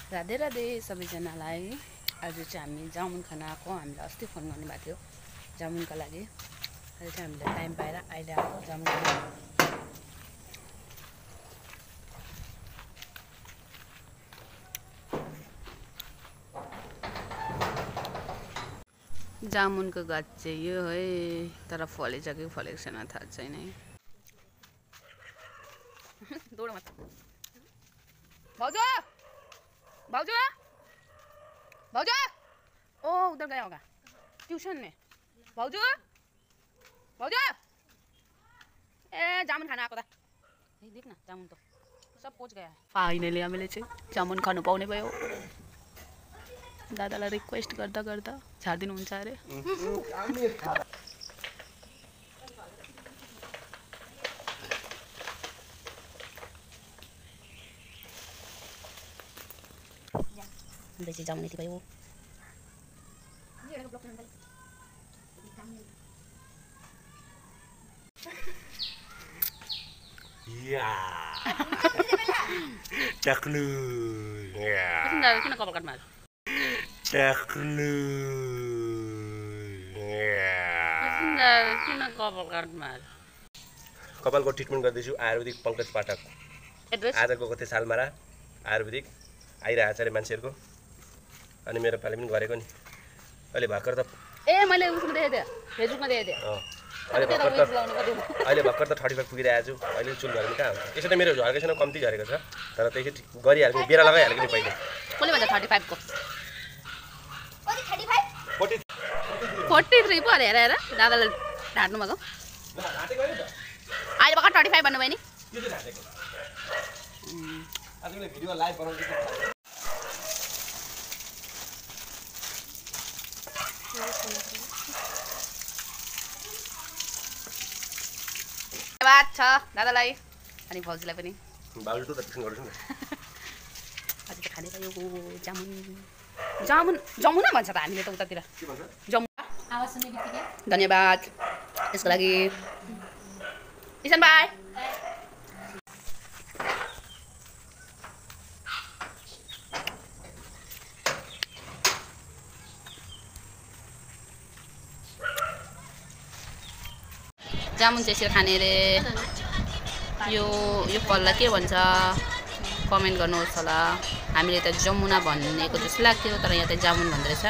राधे राधे सबैजनालाई। आज चाहिँ हामी जामुन खान आएको। हामीले अस्ति फोन गर्नुभएको थियो जामुनका लागि। अहिले चाहिँ हामीले टाइम पाएर अहिले आएको जामुन खान। जामुनको गाछ चाहिँ यो है, तर फलेछ कि फलेको छैन थाहा छैन है। दौड मत भाउजू, भाउजू, भाउजू। ओ उधर गया होगा ट्यूशन में। भाउजू, भाउजू। ए जामुन खाना आएको त। देख न जामुन त सब पहुँच गया है। फाइनली हामीले चाहिँ जामुन खानु पाउने भयो। दादालाई रिक्वेस्ट गर्दा गर्दा झारिदिनुहुन्छ अरे। बेसी जामुन यति भयो। Caklu. किन कपाल काट्नु? Caklu. किन कपाल काट्नु? कपालको ट्रिटमेन्ट गर्दैछु आयुर्वेदिक पंकज पाठक। एड्रेस आज गएको थिएँ सालमारा आयुर्वेदिक आइरहेको छ अरे मान्छेहरूको। अनि मेरो पालि पनि गरेको नि। अहिले भर्खर त मैले उसमा देखेको थिएँ, फेसबुकमा देखेको थिएँ। अहिले भर्खर त 35 पुगिरहेको छु। अहिले चुल झर्ने कहाँ हुन्छ? यसो त मेरो झरेको छैन, कम्ती झरेको छ। तर त्यसै गरिहाल्छु, बेरा लगाइहाल्छु नि पहिले। कसले भन्छ 35 को? 43 पो अरे। हेर दादाले ढाट्नु भएको। अहिले भर्खर 35 भन्नुभयो नि। आजकल भिडियो लाइभ बनाउँछु। धन्यवाद छ दादालाई अनि भाउजूलाई पनि। भाउजू त टिफिन गर्छु नि। आज त खाने भयो जामुन। जामुन जमुना भन्छ त हामीले त उतातिर। के भन्छ? जमुना। आवाज सुन्ने बित्तिकै धन्यवाद त्यसको लागि। किसन भाइ जामुन चाहिँ यसरी खाने रे। यो फललाई के भन्छ कमेन्ट गर्नुहोस् होला। हामीले त जमुना भनेको जस्तो लाग्थ्यो, तर यहाँ त जामुन भन्दो रहेछ।